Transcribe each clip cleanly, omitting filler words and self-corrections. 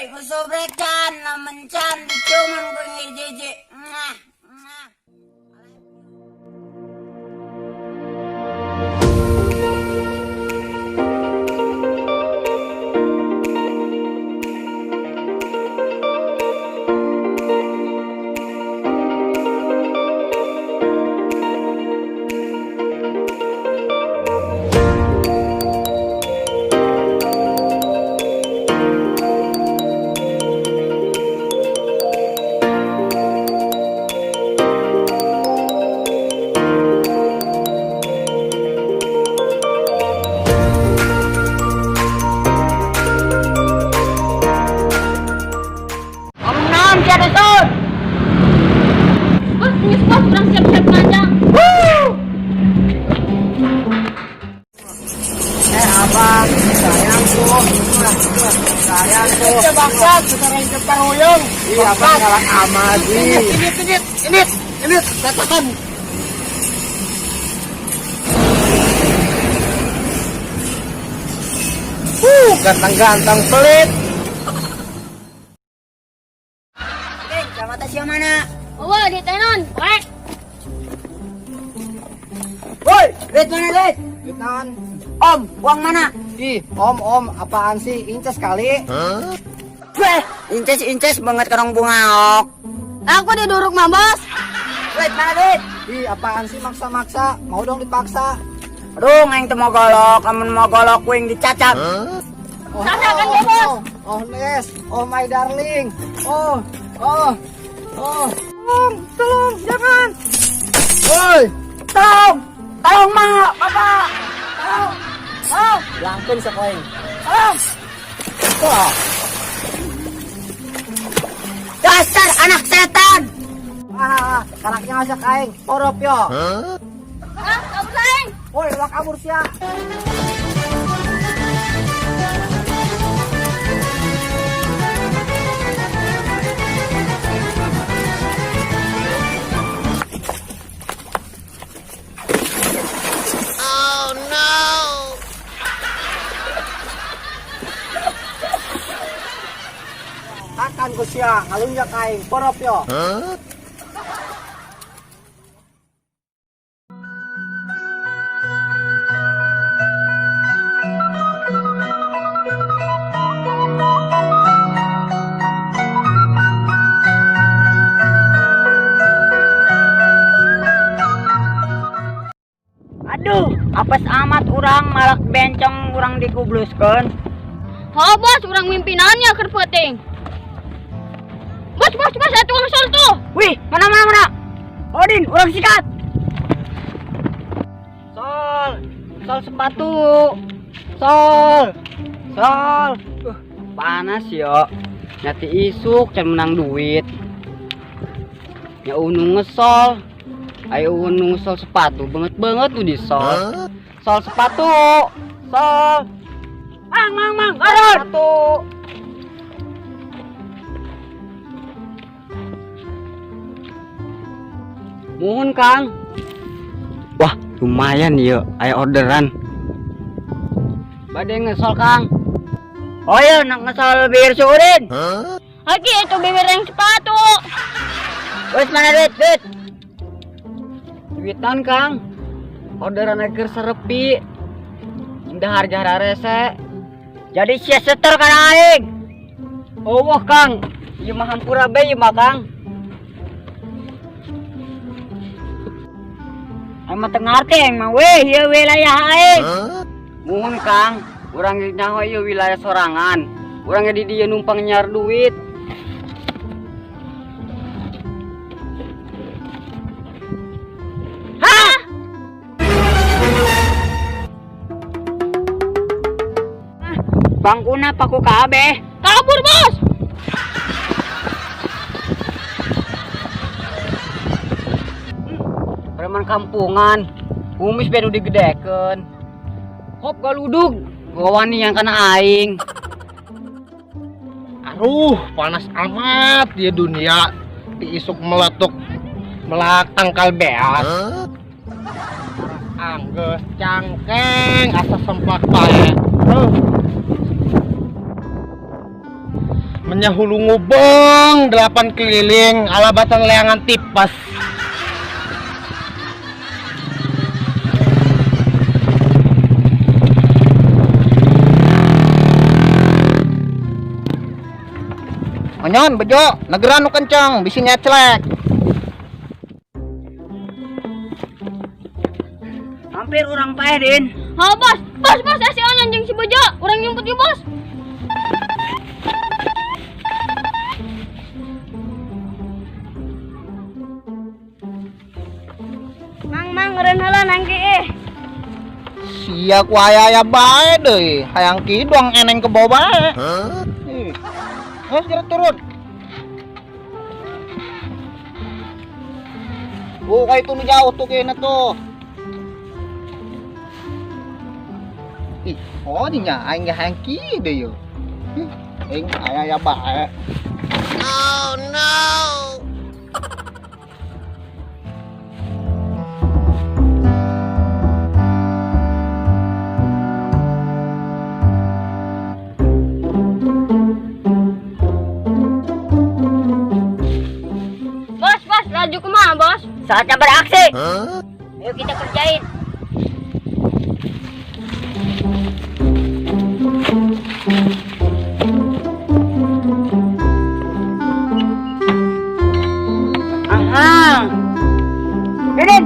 Woi, ngesobrek can, lamun can dicuman ku hiji-hiji. Mwah, mwah. Om naon sia dusun? Bos, geus bos, urang siap-siap ngajang. Eh abang, sayangku, sayangku. Ya bangsat, sekarang cepat huyung. Iya abang galak amat sih. Ini, ini, ini, ini, katakan. Ganteng-ganteng pelit. Ding, sama sia mana? Oh, di tenon. Wek. Woi, duit mana duit? Duit naon? Om, uang mana? Ih, om, om, apaan sih? Inces kali. Weh, inces-inces banget kerong bungaok. Aku diduruk mah, Bos. Duit mana duit? Ih, apaan sih maksa-maksa? Mau dong dipaksa. Aduh, aing teu mau golok, lamun mau golok kuing dicacap. Oh, Sana kan ya, Bos. Oh, oh, Nes. Oh, my darling. Oh, oh, oh. Tolong, tolong, jangan. Woi, Tolong, tolong mak, bapak. Tolong, tolong, langkeun sakoing. tolong. Wah, Dasar anak setan. ah, karaknya ngasak aing. Porop yo. Ah, kabur aing. Woi, ulah kabur sia. Akan ku sia ngalunjak aing, porop yo. Aduh, apes amat urang malak bencong urang dikubluskeun. Oh, bos, urang mimpinannya keur peuting. Bos, bos, bos, atuh tukang sol tuh. Wih, mana mana mana. Odin, urang sikat. Sol, sol sepatu. Sol, sol. Panas yo. Nyati isuk can menang duit. Ya unu ngesol. Ayo unu ngesol sepatu banget-banget tuh di sol. Sol sepatu. Sol. Mang mang mang, garun. Sepatu. Mohon Kang. Wah, lumayan yo, ayo orderan. Bade ngesol Kang. Oh iya, nak ngesol bir suurin. Lagi itu bibir yang sepatu. Wes mana duit, duit? Duitan Kang. Orderan keur serepi. Indah harga rese. Jadi sia setor kana aing. Oh wah Kang, ieu mah hampura be ieu mah Kang. Aing mah teu ngarti aing mah weh, ieu wilayah aing. Muhun Kang, urang ge nyaho ieu wilayah sorangan. Urang ge di dieu numpang nyiar duit. Hah? Bangkuna paku kabeh. Kabur, Bos. Preman kampungan, kumis be nu digedekeun. Hop galudug, gawani yang kana aing. Aduh, panas amat ya dunia. Diisuk meletuk melak tangkal beas. Angges cangkeng asa semplak pae. Menyahulu ngubeng 8 keliling alabatan leangan tipas. Onyon, bejo, negeran nu kenceng, bisi nyeclek. Hampir urang paeh, Din. Ha, bos. Bos, bos, si Onyon jeung si Bejo. Urang nyumput yuk, bos. Mang, mang, ngeureun heula nangki eh. Sia ku aya-aya bae deui, hayang kidong eneng ke bawah bae. Ih. Geus geura turun. Oh, kayak itu nu jauh tuh kayaknya tuh. Ih, oh dinya aing ge hayang kieu deui yeuh. Ih, aing aya-aya bae. Oh no. Bos, bos, laju kumaha, bos? Saatnya beraksi. Ayo kita kerjain. Aha. Deden.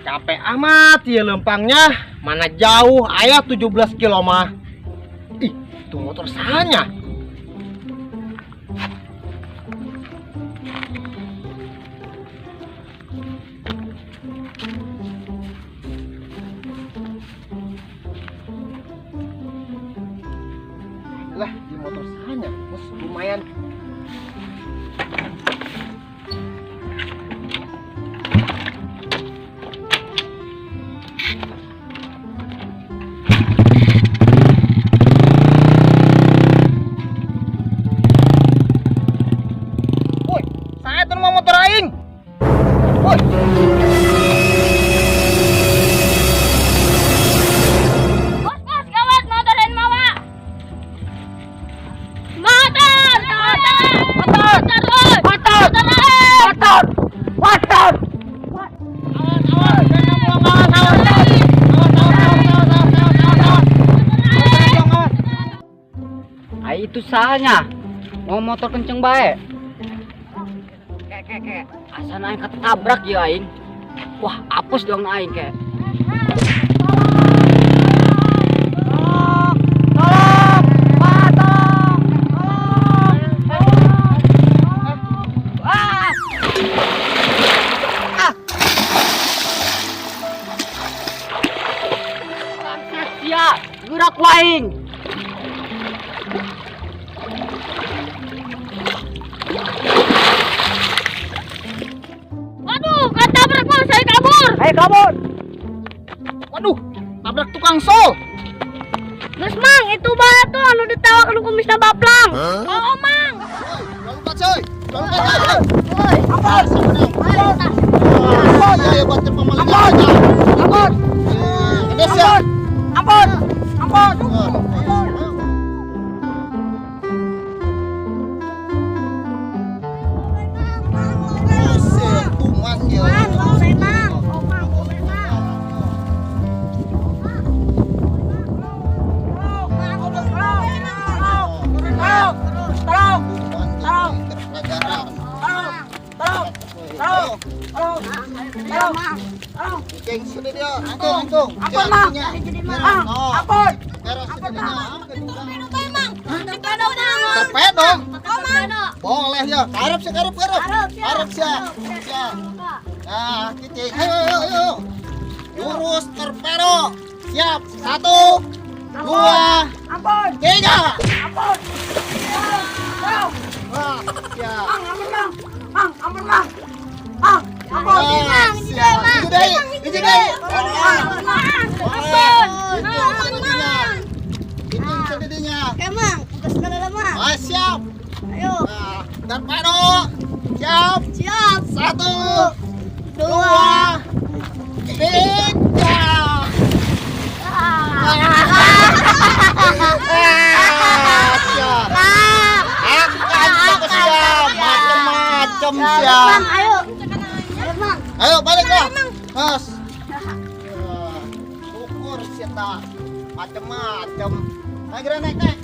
Capek amat ya lempangnya, mana jauh ayah 17 kilo mah. Ih, itu motor sanya. Lah, di motor sanya, bos lumayan. Woi, saya tuh mau motor aing. Woi. Bos, bos, gawat motor lain mawa. Motor, motor, motor, motor, motor, Motor. Motor. Awas, jangan pulang, awas, awas. Awas, awas, awas, awas, awas, awas, awas. Awas, awas. Ai itu sahanya. Mau motor kenceng bae. Kek kek kek. Asana aing ketabrak ya aing. Wah, apus dong aing kek. Tolong, Pak, tolong. Tolong. Wah. Ah. Bangsat sia, gerak ku aing. Waduh, ketabrak bos, saya kabur. Ayo kabur. Waduh, tabrak tukang sol. Geus mang, itu bae tuh anu ditawak anu kumisna baplang. Oh, mang. Lompat, coy. Lompat, coy. Woi, Ampun. Oh, ya, ya, buat pemalingan. Ampun. Kedes ya. Ampun. Ampun. Buset, tuman ya. Mang, oleh mang. Oh, mang, oleh mang. Geng sudah dia. Angkung, angkung. Ampun, Mang. Ampun. Torpedo. Boleh ya. Karep sih, karep, karep. Karep sih. Ya. Nah, titik. Ayo, ayo, ayo. Jurus torpedo. Siap. 1, 2, 3. Ampun. Wah, siap. Mang, ampun, Mang. Mang, ampun, Mang. Mang, ampun. Wah, siap. Hiji deui, hiji deui. Ampun. Itu sedidinya. Emang, tugas segala lama. Ah, siap. Ayo. Nah. Torpedo. Siap. Siap. Satu, Dua. dua, tiga. Ah, siap. Akan fokus siap. Macem-macem siap. Mang, ayo. Ayo, Mang. Ayo balik lah. Mas. Ukur sih tak. Macem-macem. Naik, naik, naik.